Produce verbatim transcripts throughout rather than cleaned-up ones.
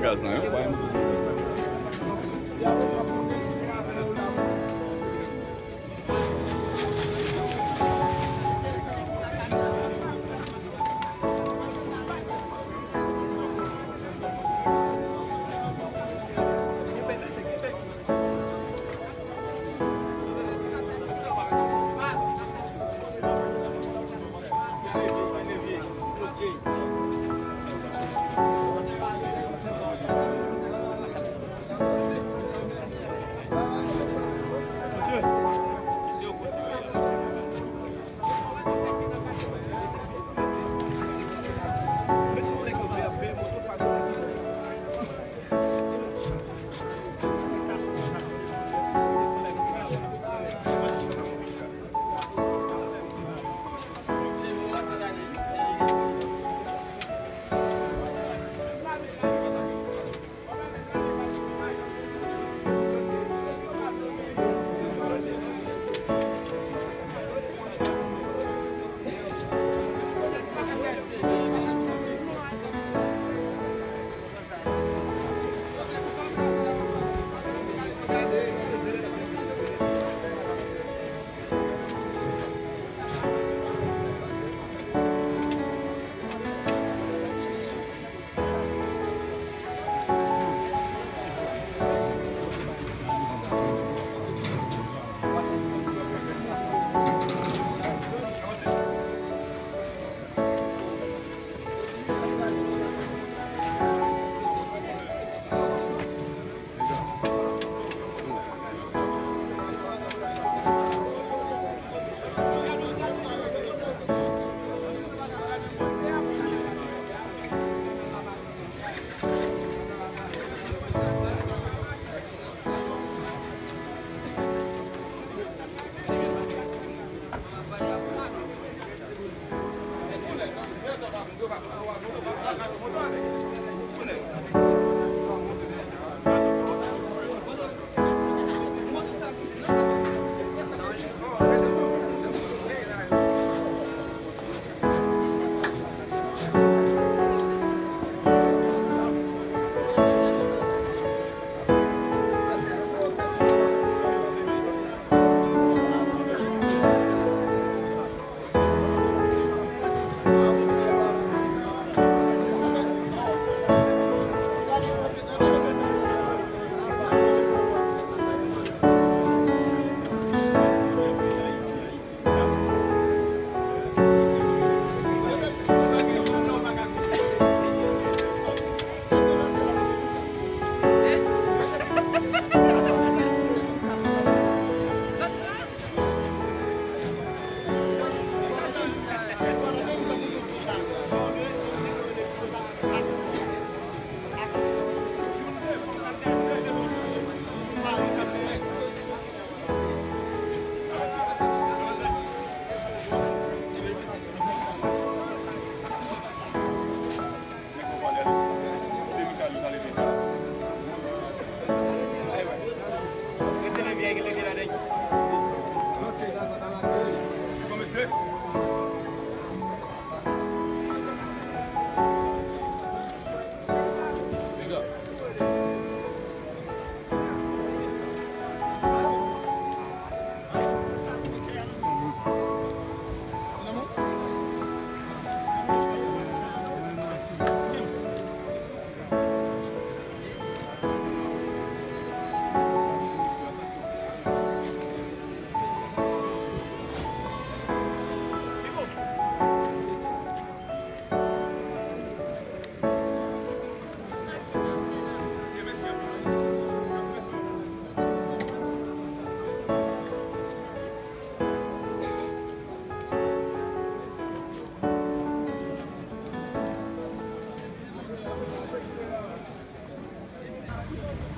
Gaz nan, wi.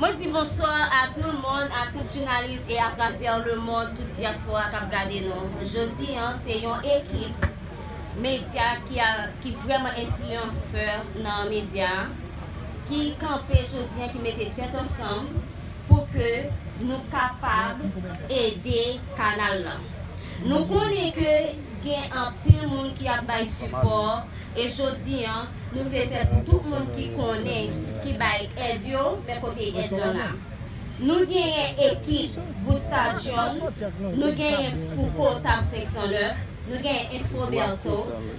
Mwen di bonswa a tout moun, a tout jounalis e atravè lemonn, tout dyaspora k ap gade nou. Jodi a, se yon ekip medya ki a, ki vrèman enfliyansè nan medya a, ki kanpe jodi a, ki mete tèt ansanm pou ke nou kapab ede kanal la. Nou konnen ke gen anpil moun ki ap bay sipò, e jodi a, nou vle fè pou tout moun ki konnen, ki bay èd yo, men kote èd lan la. Nou genyen ekip Busta John, nou genyen Fouco Top senk san nèf, nou genyen Infoberto,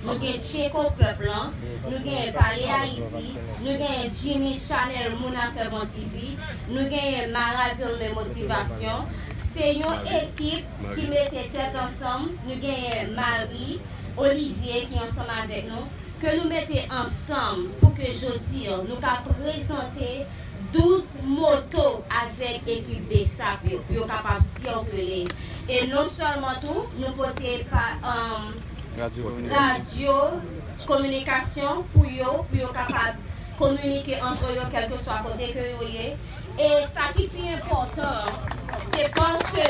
nou gen Tcheko Pèp lan, nou genyen Pale Ayiti, nou genyen Jimmy Chanel Moun Afè Bon T V, nou genyen Mara Vilme Motivasyon. Se yon ekip ki mete tèt ansanm, nou genyen Marie, Olivier ki ansanm avèk nou, ke nou mete ansanm pou ke jodi a nou ka prezante douz moto avèk ekip BSAP yo, pou yo kapab sikile. E non sèlman tou, nou pote pa, um, radyo, kominikasyon pou yo, pou yo kapab kominike antre yo, kèlkeswa kote ke yo ye. E sa ki pi enpòtan, se paske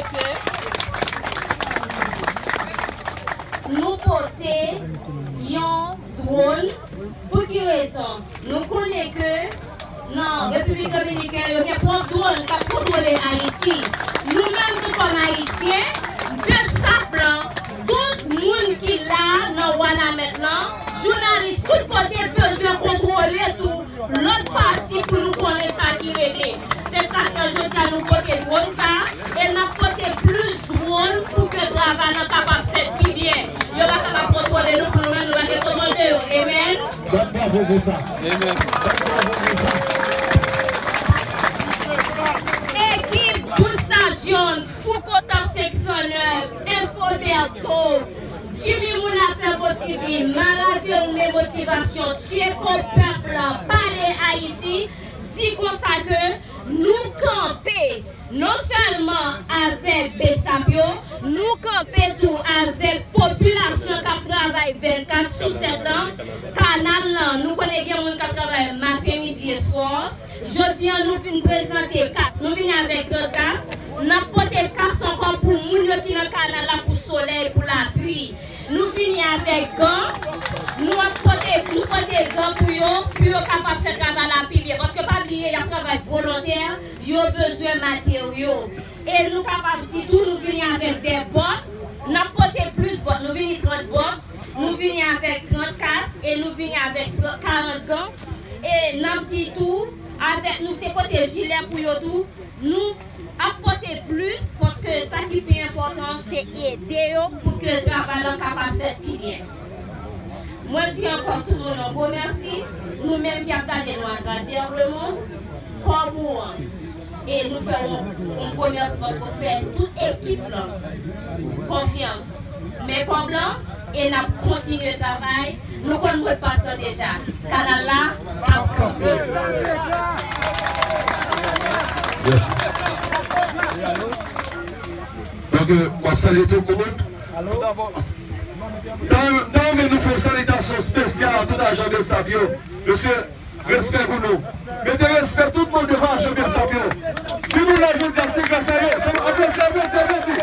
nou pote yon dwòn. Pou ki rezon? Nou konnen ke nan Repiblik Dominikèn, yo gen pwòp dwòn k ap kontwole Ayiti. Nou menm tou kòm Ayisyen, BSAP lan, tout moun ki la nan Wanament lan, jounalis tout kote bezwen kontwole tou lòt pati pou nou konnen sa ki rete. Se sa k fè jodi a nou pote dwòn sa a, e n ap pote plis dwòn pou ke travay lan kapab fèt pi byen. Yo pa kapab kontwole nou pou nou menm, nou pa gen kontwòl de yo. Amen. Bat bravo pou sa. Amen. Bat bravo pou sa. Ekip Busta John, Fouco Top senk san nèf, Infoberto, Jimmy Moun Afè Bon T V, Mara Vilme Motivasyon, Tcheko Pèp lan, Pale Ayiti, di konsa ke nou kanpe non sèlman avèk BSAP yo, nou kanpe tou avèk popilasyon k ap travay vennkat sou sèt lan. Kanal lan, nou konnen gen moun k ap travay maten, midi e swa. Jodi a, nou vin prezante kas. Nou vini avèk gran kas. N ap pote kas ankò pou moun yo ki nan kanal la, pou solèy, pou lapli. Nou vini avèk gan. Nou ap pote, nou pote gan pou yo, pou yo kapab fè travay la pi byen. Paske pa bliye, y ap travay volontè, yo bezwen materyo. E nou kapab di tou, nou vini avèk de bòt. N ap pote plis bòt. Nou vini trant bòt. Nou vini avèk trant kas. E nou vini avèk trant, karant gan. E n ap di tou, avèk nou te pote jilè pou yo tou. Nou ap pote plis, paske sa ki pi enpòtan, se ede yo pou ke travay lan kapab fèt pi byen. Mwen di ankò tout moun yon gwo mèsi. Nou menm ki ap gade nou atravè lemonn, kòb ou an. E nou fè yon, yon gwo mèsi paske w fè tout ekip lan konfyans. Men kòb lan, e n ap kontinye travay. Nou konn modpas lan deja. Kanal la ap kanpe. Yes. Donk, euh, m ap salye tout moun. N ta, n ta renmen nou fè yon salitasyon espesyal a tout ajan BSAP yo. Mesye, respè pou nou. Mete respè tout moun devan ajan BSAP yo. Si nou la jodi a, se gras a yo. Fè aplodi, aplodi, aplodi.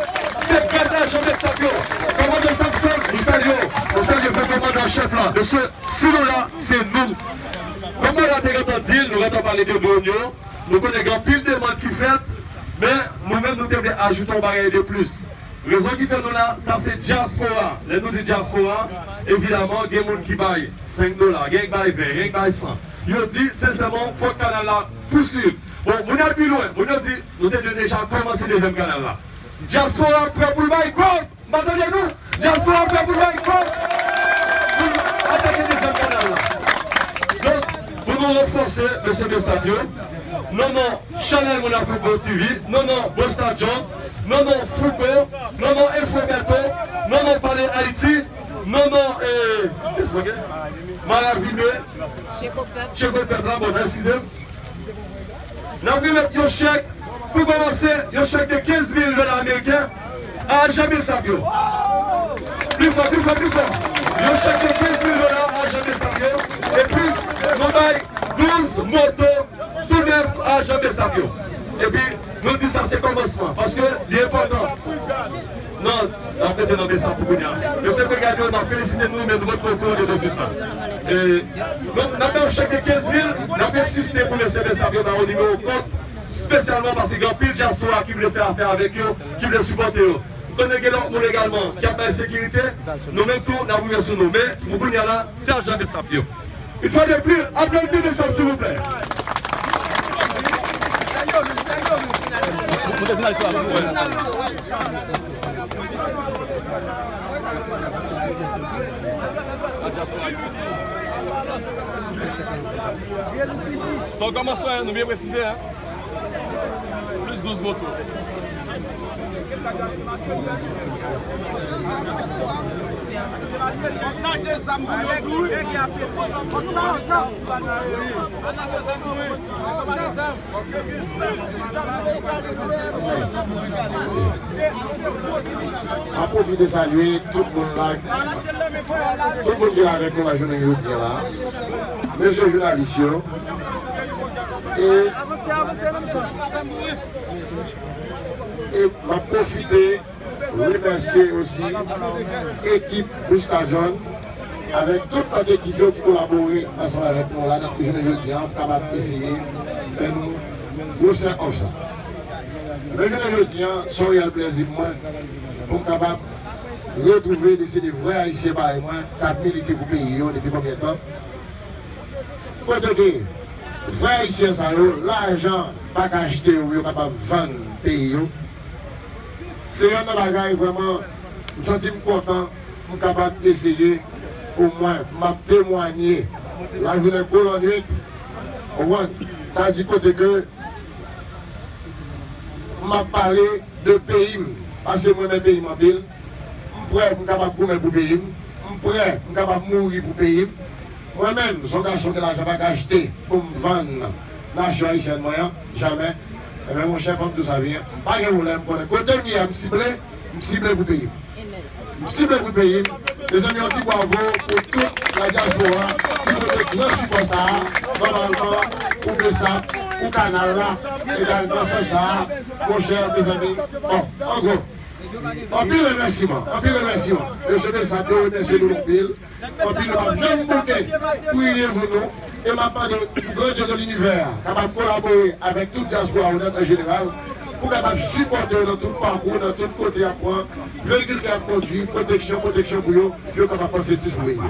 Se gras a ajan BSAP yo. Kòmandan Samson, nou salye w. Nou salye bon kòmandan an chèf la. Mesye, si nou la, se nou. Menm bagay la te gentan di l, nou gentan pale de dwòn yo. Nou konnen gen anpil demann ki fèt, men nou menm nou te vle ajoute yon bagay de plis. Rezon ki fè nou la, sa se dyaspora. Lè nou di dyaspora, evidaman, gen moun ki bay senk dola, gen k bay ven, gen k bay san. Yo di, sensèman, fòk kanal la pouswiv. Bon, moun al pi lwen, moun yo di, nou te dwe deja kòmanse dezyèm kanal la. Dyaspora prè pou l bay kòb, m pa tande nou. Dyaspora prè pou l bay kòb, pou l atake dezyèm kanal la. Donk, pou nou ranfòse mesye BSAP yo, non, non, Chanèl Moun Afè Bon TV, non non Busta John, non non Fouco, non non Info Beto, non non Pale Ayiti, non non, eh, kiyès mwen gen? Mara Vilme, Tcheko Pèp la, bon, eskize m. N ap remèt yon chèk, pou kòmanse, yon chèk de kenz mil dola ameriken a ajan BSAP yo. Pli fò, pli fò, pli fò. Yon chèk de kenz mil dola a ajan BSAP yo. E plis, nou bay douz moto tou nèf a ajan BSAP yo. Epi, nou di sa se kòmansman, paske li enpòtan. Non, n ap rete nan BSAP pou kounye a. Mesye brigad yo, n ap felisite nou, men nou potko kowone dosye sa. E, donk, n ap bay yon chèk de kenz mil, n ap ensiste pou mesye BSAP yo ba yo nimewo kont, espesyalman paske gen anpil dyaspora ki vle fè afè avèk yo, ki vle sipòte yo. M konnen gen lòt moun egalman ki ap bay sekirite, nou menm tou, n ap rive sou nou. Men, pou kounye a la, se ajan BSAP yo. Une fois de plus, aplodi BSAP, silvouplè. Sa w kòmanse, nou byen presize, hein? Plis douz moto. M ap pwofite salye tout moun la, tout moun ki la avèk nou la jounen jodi a la. Mesye jounalis yo, e, e m ap pwofite remèsye osi ekip Busta John avèk tout lòt ekip yo ki kolabore ansanm avèk nou la nan jounen jodi a pou kapab eseye fè nou gwosè òf sa. Men jounen jodi a, se yon reyèl plèzi pou mwen pou m kapab retwouve de se de vrè Ayisyen parèy mwen k ap milite pou peyi yo depi konbyen tan. Kote ke vrè Ayisyen sa yo, lajan pa ka achte yo pou yo kapab vann peyi yo. Se yonn nan bagay vrèman m santi m kontan pou m kapab eseye pou mwen, m ap temwanye lajounen kou lannwit. Ou konprann? Sa di kote ke m ap pale de peyi m, paske mwen renmen peyi m anpil. M prè pou m kapab goumen pou peyi m. M prè pou m kapab mouri pou peyi m. Mwen menm, se yon gason ke lajan pa ka achte pou m vann nasyon ayisyèn mwen an, jamè. Ebyen, monchè, fò m di w sa byen, m pa gen pwoblèm, m konnen kote m ye a, m sible, m sible pou peyi m. M sible pou peyi m. Mezanmi, yon ti bwavo pou tout la dyaspora ki pote gran sipò sa a, nòmalman, pou Besap, pou kanal la, egalman sans sa a, monchè, mezanmi. Bon, an gwo, anpil remèsiman, anpil remèsiman. Mesye Besap yo remèsye nou anpil. Anpil, nou p ap janm bouke pou inye pou nou. E m ap mande pou Gran Dye de linivè a kapab kolabore avèk tout dyaspora onèt an jeneral pou kapab sipòte yo nan tout pakou, nan tout kote y ap pran, veyikil ke y ap kondui, pwoteksyon, pwoteksyon pou yo, pou yo kapab panse plis pou peyi yo.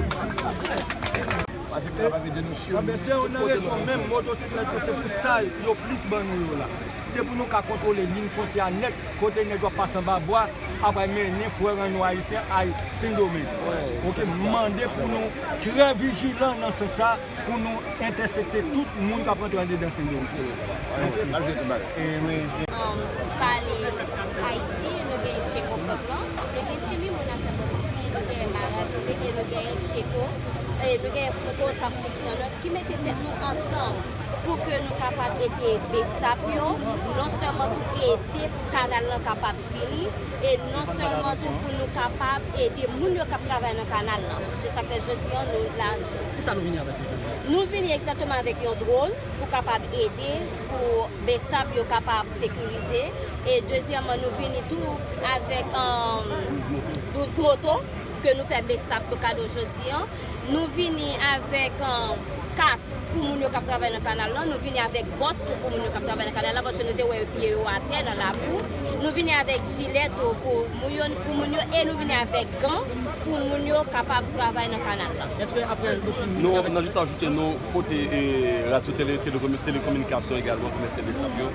Anben, se yon nan rezon menm, motosiklèt yo, se pou sa yo plis ban nou yo la. Se pou nou ka kontwole liy fwontyè a nèt, kote nèg yo ap pase anba bwa, apre mennen frè rann nou ayisyen al Sendomeng. Oke, m mande pou nou trè vijilan nan sans sa, pou nou entèsepte tout moun k ap rantre andedan Sendomeng. Mèsi. Um, pale Ayiti, nou gen Tcheko pèp lan, nou gen Tchimi, moun ak Bòtiki, nou gen Marat, nou gen, nou gen Tcheko, e nou gen Fouco, Tap Fiksyon, ki mete tèt nou ansanm pou ke nou kapab ede Besap yo, non sèlman pou ede kanal lan kapab fini, e non sèlman tou pou nou kapab ede moun yo k ap travay nan kanal lan. Se sa k fè jodi a nou la. Kisa nou vini avèk nou? Nou vini egzakteman avèk yon dwòn pou kapab ede, pou Besap yo kapab sekirize. E dezyèmman, nou vini tou avèk, um, douz moto ke nou fè Besap yo kado jodi a. Nou vini avèk, um, kas pou moun yo k ap travay nan kanal lan. Nou vini avèk bòt tou pou moun yo k ap travay nan kanal lan, paske nou te wè yo pye yo atè nan labou. Nou vini avèk jilè tou pou moun yo, pou moun yo, e nou vini avèk gan pou moun yo kapab travay nan kanal lan. Èske apre nou fin... Nou, nan jis ajoute, nou pote, e, radyo tele, telekomi-, telekominikasyon egalman pou mesye Besap yo.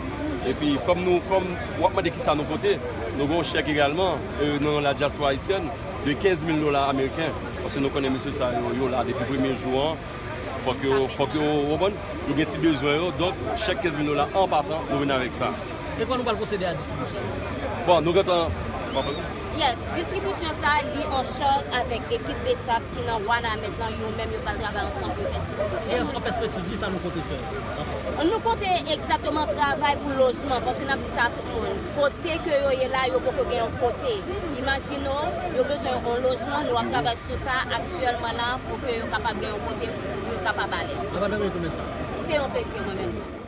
Epi, kòm nou, kòm w ap mande kisa nou pote, nou gen yon chèk egalman, e, nan la dyaspora ayisyèn de kenz mil dola ameriken. Paske nou konnen mesye sa yo, yo la depi premye jou an. Fòk yo, fòk yo, w konprann? Yo gen ti bezwen yo. Donk, chèk kenz mil dola an patan, nou vin avèk sa. E kòman nou pral pwosede a distribisyon? Bon, nou gentan... Yes, distribisyon sa, li an chaj avèk ekip Besap ki nan Wanament lan, yo menm yo pral travay ansanm pou yo fè distribisyon. E an, an pèspektiv, kisa nou konte fè? Nou konte egzakteman travay pou lojman, paske n ap di sa a tout moun. Kote ke yo ye la, yo poko gen yon kote. Imajine w, yo bezwen yon lojman, nou ap travay sou sa aktyèlman la pou ke yo kapab gen yon kote pou yo kapab ale. Mwen pa byen renmen sa. Se yon plezi mwen menm.